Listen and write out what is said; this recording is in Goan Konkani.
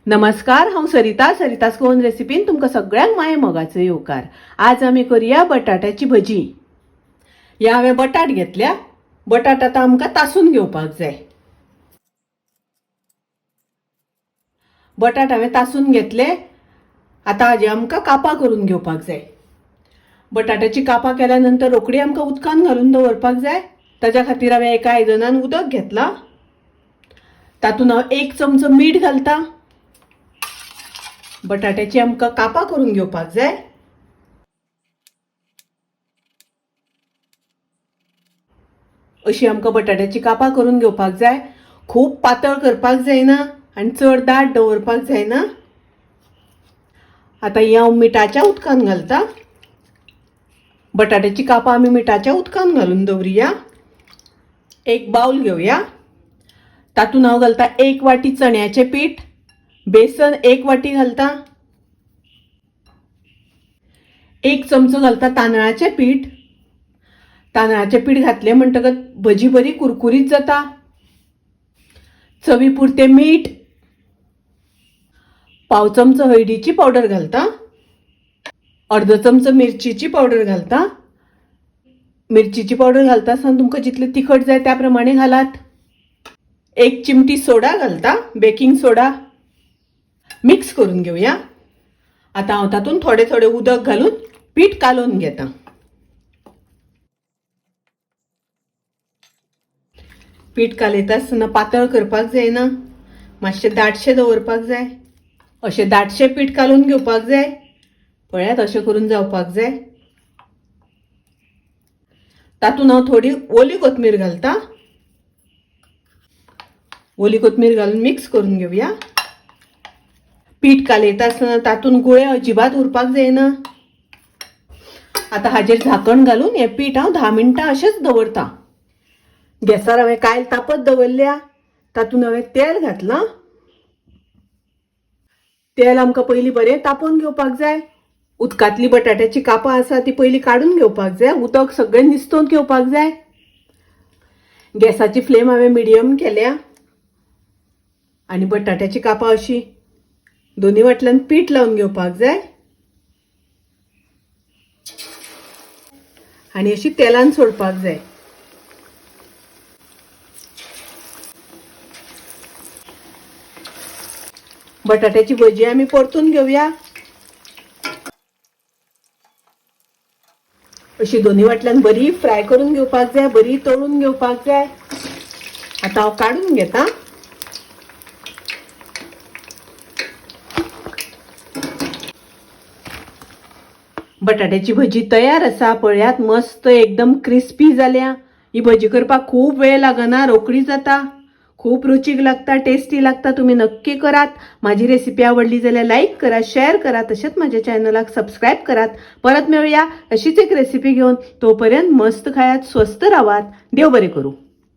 नमस्कार, हांव सरिता. सरितास गोवन रेसिपीन तुमकां सगळ्यांक माये मोगाचो येवकार. आज आमी करूया बटाट्याची भजी. ह्या हांवें बटाट घेतल्या. बटाट आतां आमकां तासून घेवपाक जाय. बटाट हांवें तासून घेतले. आतां हाजे आमकां कापां करून घेवपाक जाय. बटाट्याची कापां केल्या नंतर रोखडी आमकां उदकान घालून दवरपाक जाय. ताज्या खातीर हांवें एका आयदनान उदक घेतलां. तातूंत हांव 1 चमचो मीठ घालता. बटाट्याची आमकां कापां करून घेवपाक जाय. अशी आमकां बटाट्याची कापां करून घेवपाक जाय. खूब पातळ करपाक जायना आनी चड दाट दवरपाक जायना. आतां ही हांव मिठाच्या उदकान घालता. बटाट्याची कापां आमी मिठाच्या उदकान घालून दवरुया. एक बावल घेवया. तातूंत हांव घालता 1 वाटी चण्याचें पीठ, बेसन 1 वाटी घालता, 1 चमचो घालता तांदळाचें पीठ. तांदळाचें पीठ घातलें म्हणटकच भजी बरी कुरकुरीत जाता. चवी पुरतें मीठ, 1/4 चमचो हळदीची पावडर घालता, 1/2 चमचो मिरचीची पावडर घालता. मिरचीची पावडर घालता आसतना तुमकां जितलें तिखट जाय त्या प्रमाणे घालात. 1 चिमटी सोडा घालता, बेकिंग सोडा. मिक्स करून घेवया. आतां हांव तातूंत थोडें थोडें उदक घालून पीठ कालोवन घेता. पीठ कालयता आसतना पातळ करपाक जायना, मातशें दाटशें दवरपाक जाय. अशें दाटशें पीठ कालोवन घेवपाक जाय. पळयात, अशें करून जावपाक जाय. तातूंत हांव थोडी ओली कोथमीर घालता. ओली कोथमीर घालून मिक्स करून घेवया. पीठ कालयता आसतना तातूंत गुळे अजिबात उरपाक जायना. आतां हाजेर झाकण घालून हें पीठ हांव 10 मिनटां अशेंच दवरता. गॅसार हांवें कायल तापत दवरल्या. तातूंत हांवें तेल घातलां. तेल आमकां पयलीं बरें तापोवन घेवपाक जाय. उदकांतली बटाट्याची कापां आसा ती पयलीं काडून घेवपाक जाय. उदक सगळें निस्तोवन घेवपाक जाय. गॅसाची फ्लेम हांवें मिडियम केल्या आनी बटाट्याची कापां अशी दोनी वाटल्यान पीठ लावन घेवपाक जाय आनी अशी तेलान सोडपाक जाय. बटाट्याची भजी आमी परतून घेवया. अशी दोनी वाटल्यान बरी फ्राय करून घेवपाक जाय, बरी तळून घेवपाक जाय. आतां हांव काडून घेता. बटाट्याची भजी तयार आसा. पळयात, मस्त एकदम क्रिस्पी जाल्या. ही भजी करपाक खूब वेळ लागना, रोखडी जाता, खूब रुचीक लागता, टेस्टी लागता. तुमी नक्की करात. माझी रेसिपी आवडली जाल्यार लायक करा, शेअर करा, तशेंच माझ्या चॅनलाक सबस्क्रायब करात. परत मेळुया अशीच एक रेसिपी घेवन. तोपर्यंत मस्त खायात, स्वस्थ रावात. देव बरें करूं.